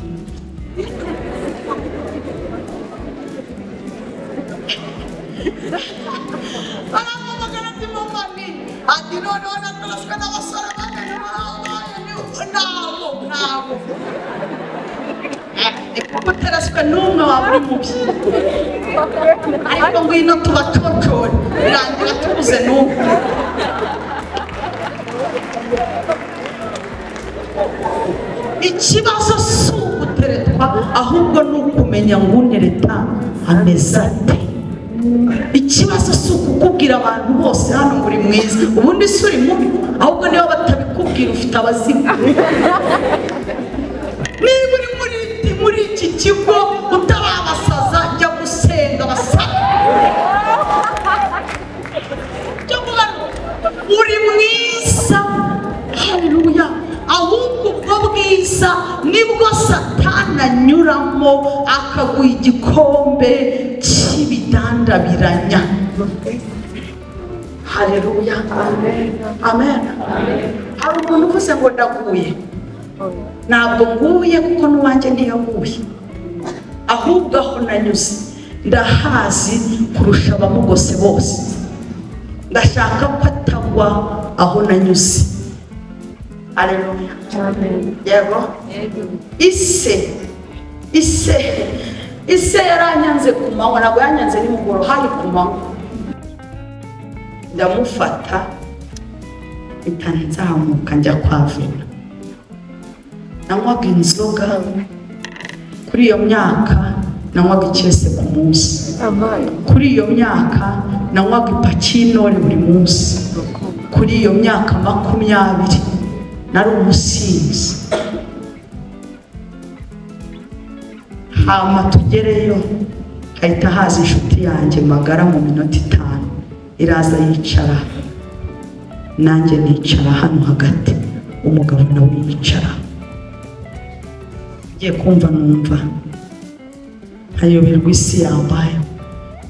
Arampamagara ati mama ni ati noneho natoroswe n'abasore bane nabo nabo. Uteraswe n'umwe waba uri mubi, ariko ngwino tubacocore birangira tubuze n'umwe. Ikibazo si uguteretwa, ahubwo ni ukumenya ngo unereta ameze ate. Ikibazo si ukukubwira abantu bose hano ngo uri mwiza, ubundi si uri mubi, ahubwo niba batabikubwira ufite abazimu. Niba uri muri iki kigo utarabasaza, jya gusenga basaza. Uri mwiza, haleluya. Ahubwo ubwo bwiza nibwo Satani anyuramo akaguha igikombe cy'ibidandabiranya. Haleluya, amen. Hari umuntu uvuze ngo ndaguye. Ntabwo nguye kuko n'uwanjye ntiyaguye, ahubwo aho nanyuze ndahazi kurusha abamugose bose. Ndashaka ko atagwa aho nanyuze. Aleluya. Yego. Ise, ise, ise yaranyanze ku manywa, ntabwo yanyanze nimugoroba, hari ku manywa. Ndamufata, mpita nzamuka njya kwa Vena. Nanywaga inzoga kuri iyo myaka, nanywaga icyese ku munsi. Kuri iyo myaka nanywaga ipaki y'intore buri munsi. Kuri iyo myaka 20 nari umusinzi. Hama tugereyo, hahita haza inshuti yanjye magara mu minota 5, iraza yicara, nanjye nicara hano hagati, umugabo nawe yicara. Ngiye kumva numva nkayoberwa isi yambaye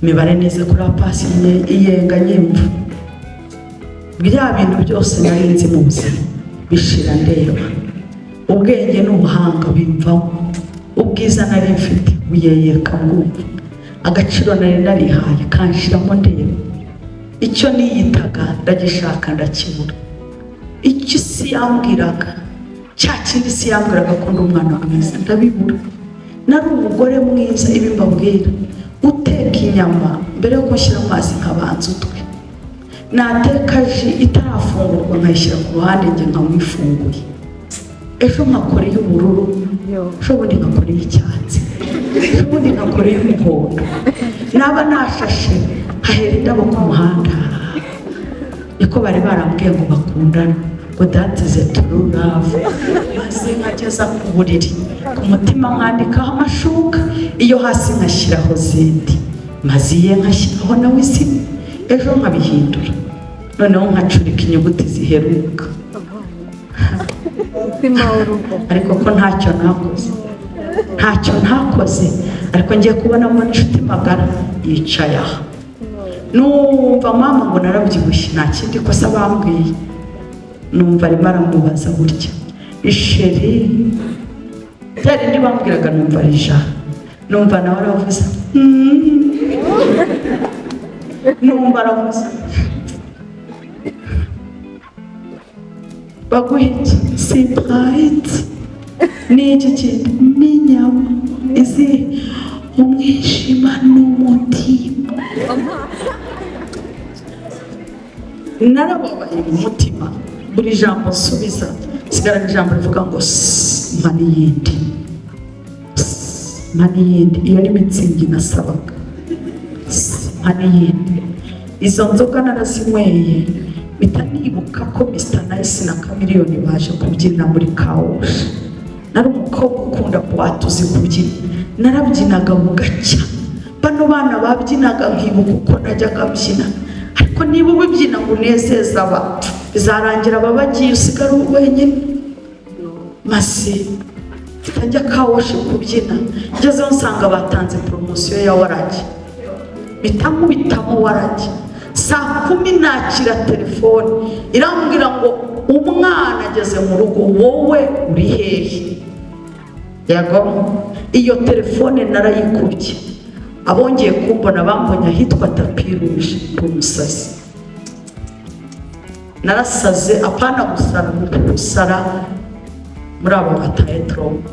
imibare neza kuri apasi iyenga nyimva. Bya bintu byose nari nzi mu buzima bishira ndeba. Ubwenge n'ubuhanga bimvamo, ubwiza nari mfite buyeyeka bwumva, agaciro nari narihaye kanshiramo ndeba. Icyo niyitaga ndagishaka ndakibura. Icyo isi yambwiraga, cya kindi isi yambwiraga ko ndi umwana mwiza, ndabibura. Nari umugore mwiza, ibi mbabwira, uteka inyama mbere yo gushyira amazi nkabanza utwe, nateka ji itarafungurwa nkayishyira ku ruhande njye nkamwifunguye, ejo nkakora iy'ubururu, ejo bundi nkakora iy'icyatsi, ejo bundi nkakora iy'umuhondo, naba nashashe nkahera indabo ku muhanda. Niko bari barambwiye ngo bakundane, ngo that is a true love. Maze nkageza ku buriri, ku mutima nkandikaho amashuka, iyo hasi nkashyiraho zindi, maze iye nkashyiraho nawe izina, ejo nkabihindura, noneho nkacurika inyuguti ziheruka. Ariko ko ntacyo nakoze, ntacyo ntakoze, ariko ngiye kubonamo inshuti magara yicaye aha. Numva mama ngo narabyibushye, nta kindi kosa bambwiye. Numva arimo aramubaza gutya, isheri bya rindi bambwiraga, numva ari ijana. Numva nawe aravuze, numva aravuze, baguha iki? Siprayiti ni iki kintu? Ni inyama izi umwijima n'umutima. Narababaye mu mutima, buri jambo nsubiza nsigarana ijambo rivuga ngo mpa n'iyindi, mpa n'iyindi. Iyo ni mitsingi nasabaga, mpa n'iyindi. Izo nzoga narazinyweye, mpita nibuka ko Mr Nice na Chameleone baje kubyina muri kawoshi. Nari umukobwa ukunda buwate, uzi kubyina, narabyinaga bugacya. Bano bana babyinaga nkibuka uko najyaga mbyina. Ariko niba ubibyina ngo unezeze aba, bizarangira aba bagiye usigara wenyine. Maze njya kawoshi kubyina, ngezeho nsanga batanze poromosiyo ya waragi, mpita nkubitamo waragi. Saa 10 nakira telefone irambwira ngo umwana ageze mu rugo, wowe uri hehe? Yego, iyo telefone narayikubye. Abongeye kumbona bambonye ahitwa Tapis Rouge, ndi umusazi. Narasaze, apana gusara, gusara muri abo bataye trauma,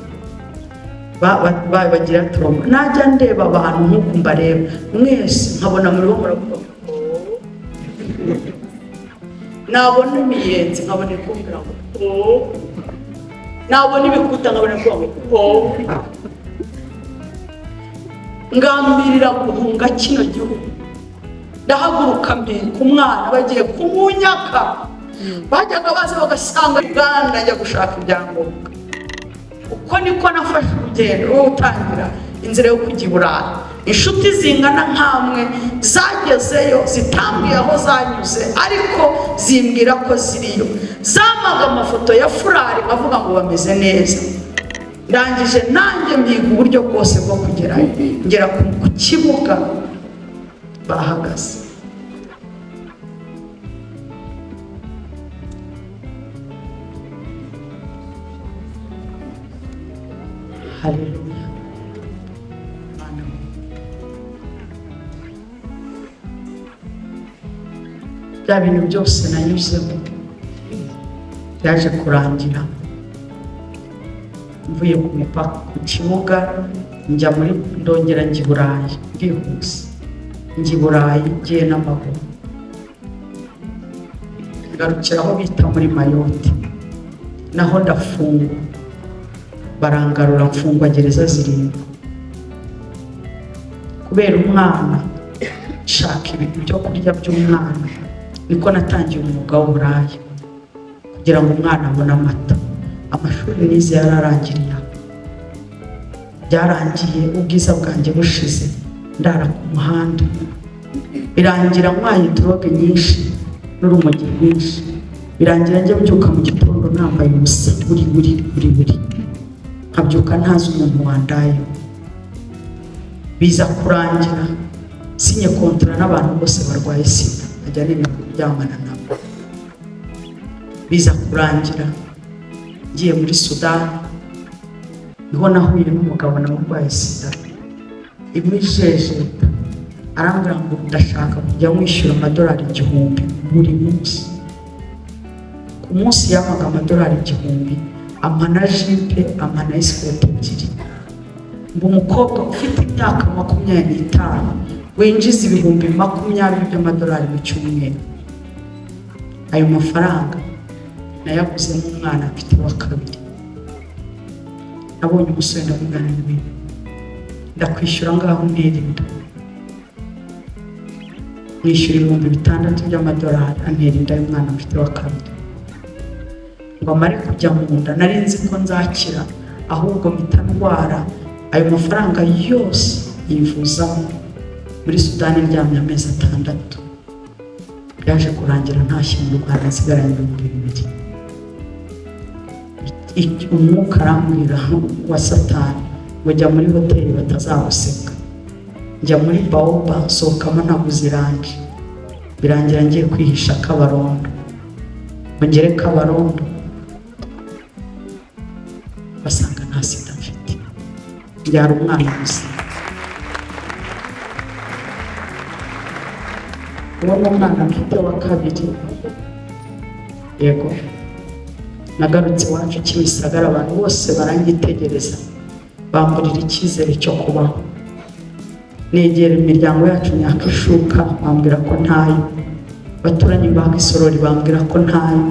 bagira trauma. Najya ndeba abantu nk'uku mbareba mwese, nkabona muri bo muravuga ngo nabona imiyenzi nkabona ikumbwira ngo oh, nabona ibikuta nkabona ikumbwira ngo oh. Ngambirira guhunga kino gihugu, ndahaguruka mpeka umwana, bagiye kumunyaka. Bajyaga baza bagasanga Uganda, njya gushaka ibyangombwa. Uko niko nafashe urugendo rwo gutangira inzira yo kujya i Burayi. Inshuti zingana nkamwe zagezeyo zitambwiye aho zanyuze, ariko zimbwira ko ziriyo. Zamaga amafoto ya furari bavuga ngo bameze neza. Ndangije nanjye mbiga uburyo bwose bwo kugerayo, ngera ku kibuga bahagaze. Haleluya. Bya bintu byose nanyuzemo, Byaje kurangira mvuye ku mupaka, ku kibuga, njya muri, ndongera njya i Burayi. Ndihuse, njya i Burayi ngiye n'amaguru, ngarukira aho bita muri Mayotte, naho ndafungwa, barangarura, mfungwa gereza 7 kubera umwana, nshaka ibintu byo kurya by'umwana. Niko natangiye umwuga w'uburaya kugira ngo umwana abone amata. Amashuri nize yararangiriye aho. Byarangiye ubwiza bwanjye bushize, ndara ku muhanda. Birangira nywaye drogue nyinshi n'urumogi rwinshi. Birangira njya mbyuka mu gitondo nambaye ubusa buri buri buri buri, nkabyuka ntazi umuntu wandayeho. Biza kurangira sinye contrat n'abantu bose barwaye sida, nkajya nemera kuryamana nabo. Biza kurangira ngiye muri Sudani, niho nahuye n'umugabo nawe urwaye sida imwijejeta. Arambwira ngo ndashaka kujya mwishyura amadolari 1000 buri munsi. Ku munsi yampaga amadolari 1000, ampa na jipe, ampa na escort ebyiri. Ngo umukobwa ufite imyaka 25 winjiza 20,000 by'amadolari mu cyumweru, ayo mafaranga nayaguzemo umwana mfite wa kabiri. Nabonye umusore, ndamubwira ibintu, ndakwishyura ngaho untera inda. Mwishyura 6000 by'amadolari, antera inda y'umwana mfite wa kabiri. Ngo amare kujya mu nda, nari nzi ko nzakira, ahubwo mpita ndwara. Ayo mafaranga yose yivuzamo muri Sudani, ndyamye amezi 6. Byaje kurangira ntashye mu Rwanda nsigaranye 2000. Umwuka arambwira wa Satani ngo jya muri hoteli batazaguseka. Njya muri Baoba, nsohokamo ntaguze irangi. Birangira ngiye kwihisha Kabarondo, ngo ngere Kabarondo basanga nta sida mfite, mbyara umwana muzima. Uwo ni umwana mfite wa kabiri. Yego, nagarutse iwacu Kimisagara, abantu bose baranyitegereza, bamburira icyizere cyo kubaho. Negera imiryango yacu myaka ishuka, bambwira ko ntayo. Abaturanyi baka isorori, bambwira ko ntayo.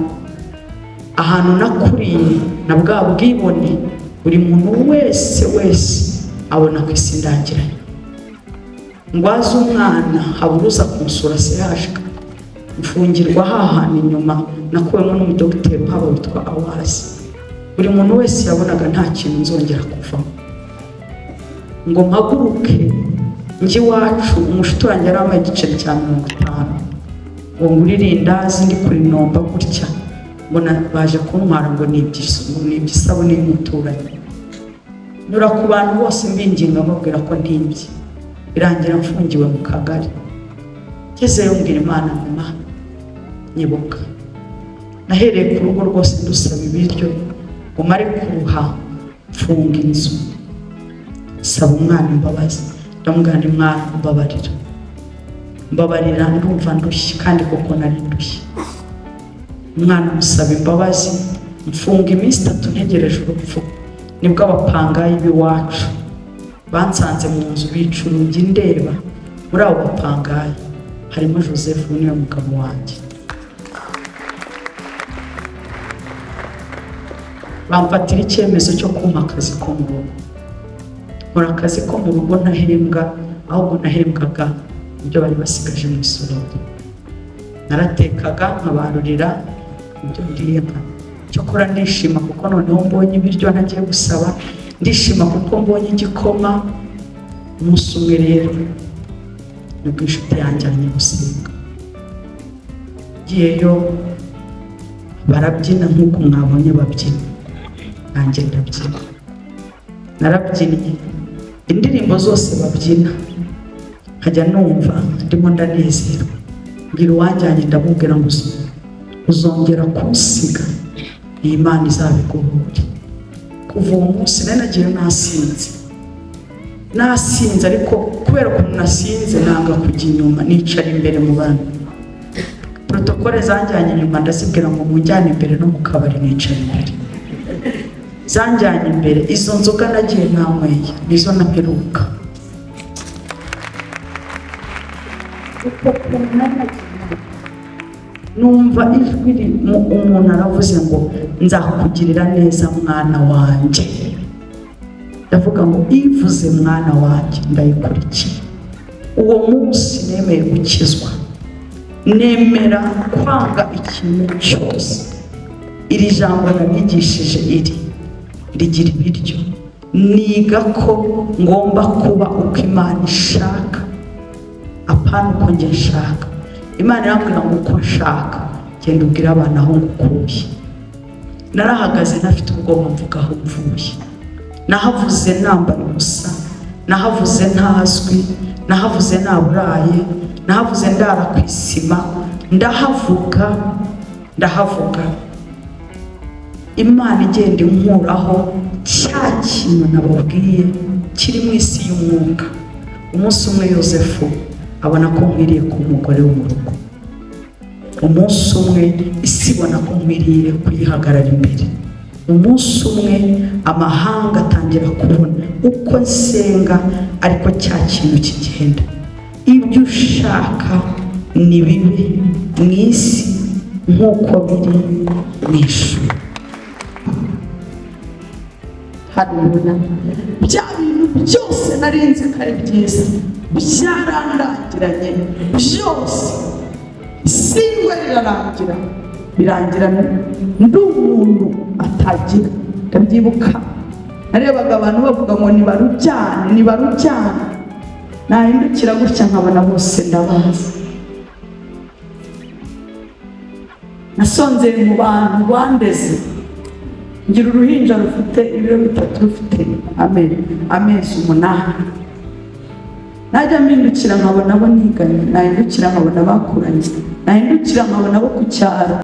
Ahantu nakuriye na bwa bwibone, buri muntu wese wese abona ko isi ndangiranye. Ngwaze umwana, habura uza kumusura sehashika, mfungirwa hahantu inyuma nakuwemo n'umudogiteri uhaba witwa Awasi. Buri muntu wese yabonaga nta kintu nzongera kuvamo. Ngo mpaguruke njye iwacu, umushuti wanjye yari ambaye igiceri cya 50 ngo ngurire indazi, ndi kurinomba gutya, mbona baje kuntwara ngo ni iby'isabune y'umuturanyi. Nyura ku bantu bose mbinginga, mbabwira ko ntibye. Birangira mfungiwe mu kagari. Ngezeyo mbwira Imana nyuma nyibuka nahereye ku rugo rwose ndusaba ibiryo, ngo mare kuruha mfunga inzu, saba umwana imbabazi. Ndamubwira nti: "Mwana, mbabarira, mbabarira, ndumva ndushye." Kandi koko nari ndushye. Umwana musaba imbabazi, mfunga iminsi 3 ntegereje urupfu. Nibwo abapangayi b'iwacu bansanze mu nzu, bica urugi ndeba. Muri abo bapangayi harimo Joseph, niwe mugabo wanjye. Bamfatira icyemezo cyo kumpa akazi ko mu rugo. Nkora akazi ko mu rugo ntahembwa, ahubwo nahembwaga ibyo bari basigaje mu isorori. Naratekaga, nkabarurira ibyo ndiye. Nka cyokora ndishima kuko noneho mbonye ibiryo ntagiye gusaba, ndishima kuko mbonye igikoma. Umunsi umwe rero nibwo inshuti yanjyanye gusenga. Ngiyeyo barabyina nk'uko mwabonye babyina, nanjye ndabyina. Narabyinnye indirimbo zose babyina, nkajya numva ndimo ndanezerwa. Mbwira uwanjyanye, ndamubwira ngo uzongera kunsiga, iyi Mana izabiguhure. Kuva uwo munsi nari nagiyeyo nasinze, nasinze, ariko kubera ukuntu nasinze nanga kujya inyuma, nicara imbere mu bantu. Protocole zanjyanye inyuma, ndazibwira ngo munjyane imbere, no mu kabari nicara imbere. Zanjyanye imbere, izo nzoga nagiye nanyweye nizo naheruka. Uko kuntu nari nagiye, numva ijwi umuntu aravuze ngo: "Nzakugirira neza, mwana wanjye." Ndavuga ngo: "Ivuze mwana wanjye, ndayikurikiye." Uwo munsi nemeye gukizwa, nemera kwanga ikintu cyose. Iri jambo nabigishije, iri rigira ibiryo. Niga ko ngomba kuba uko Imana ishaka, apana uko njye nshaka. Imana irambwira ngo: "Uko nshaka, genda ubwire abantu aho ngukuye." Narahagaze ntafite ubwoba, mvuga aho mvuye. Nahavuze nambaye ubusa, nahavuze ntazwi, nahavuze naburaye, nahavuze ndara ku isima. Ndahavuga, ndahavuga. Imana igenda inkuraho cya kintu nababwiye kiri mu isi y'umwuka. Umunsi umwe Yosefu abona ko nkwiriye kuba umugore wo mu rugo. Umunsi umwe isi ibona ko nkwiriye kuyihagarara imbere. Umunsi umwe amahanga atangira kubona uko nsenga, ariko cya kintu kigenda: "Ibyo ushaka ni bibe mu isi nk'uko biri mu ijuru." Haleluya! Bya bintu byose nari nzi ko ari byiza byarandangiranye byose. Isindwe rirarangira, birangira ndi umuntu atagira. Ndabyibuka, narebaga abantu bavuga ngo nibarujyane, nibarujyane, nahindukira gutya nkabona bose ndabazi. Nasonzeye mu bantu bandeze, ngira uruhinja rufite ibiro 3, rufite amezi 8. Najya mpindukira nkabona abo niganye, nahindukira nkabona bakuranye, nahindukira nkabona abo ku cyaro.